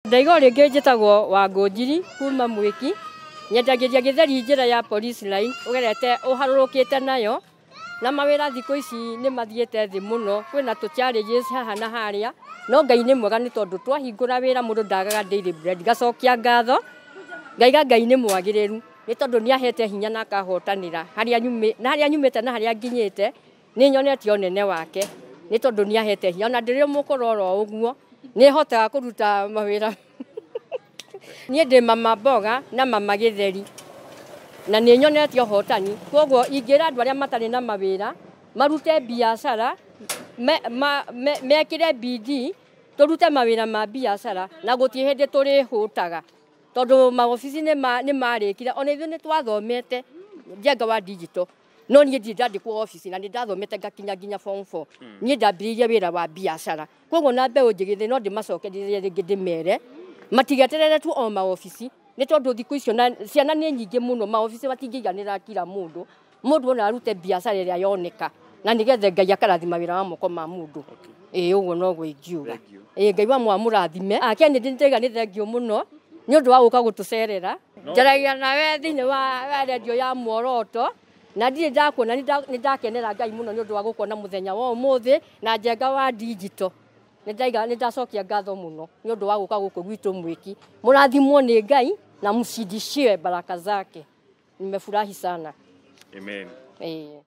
Ndaiga o rĩngĩ, njĩtagwo Wangũnjiri kuma Mwĩki, nyendagĩria gĩtheri njĩra ya Police Line ũgerete ũharũrũkĩte nayo. Na mawĩra thikũ ici nĩ mathiĩte thĩ mũno, kwĩna tũ challenges haha na harĩa, no Ngai nĩ mwega nĩ tondũ twahingũra wĩra mũndũ ndagaga daily bread. Ngacokia ngatho ngaiga Ngai nĩ mwagĩrĩru nĩ tondũ nĩ ahete hinya na akahotanĩra harĩa nyumĩ na harĩa nyumĩte na harĩa nginyĩte. Nĩ nyonete ũnene wake nĩ tondũ nĩ ahete hinya, ona ndĩrĩ mũkũrũ oro ũguo nĩ hotaga kũruta mawĩra. Niĩ ndĩ mama mboga na mama gĩtheri na nĩ nyonete ũhotani. Koguo ingĩra andũ arĩa matarĩ na mawĩra marute biacara, mekĩre bidii, tũrute mawĩra ma biacara na gũtirĩ hĩndĩ tũrĩhũtaga tondũ maobici nĩ marĩkire. Ona ithuĩ nĩ twathomete Njenga wa Digital, no niĩ ndirĩ ndandĩkwo obici na nĩ ndathomete ngakinya nginya form 4. Niĩ ndambĩrĩirie wĩra wa biacara. Koguo na mbeũ njĩgĩ no ndĩmacokerie rĩngĩ ndĩmere matigeterere tu o maobici nĩ tondũ thikũ icio na ciana nĩ nyingĩ mũno, maobici matingĩiganĩra kila mũndũ. Mũndũ ona arute biacara ĩrĩa yoneka na nĩgetha Ngai akarathima wĩra wa moko ma mũndũ. Ĩĩ, ũguo noguo ingiuga. Ĩĩ, Ngai wa mwamũrathime. Kennedy, nĩ thengiũ mũno nĩ ũndũ wa gũka gũtũcerera. Njaragia nawe thĩinĩ wa rendio ya Muoroto na ndirĩ ndakuona. Nĩ ndakenera Ngai mũno nĩ ũndũ wa gũkuona mũthenya wa ũmũthĩ na Njenga wa Digital. Nĩ ndaiga nĩ ndacokia ngatho mũno nĩ ũndũ wa gũka gũkũ gwitũ Mwĩki. Mũrathimwo nĩ Ngai na mzidishiwe baraka zake. Nimefurahi sana. Amen. Ĩĩ.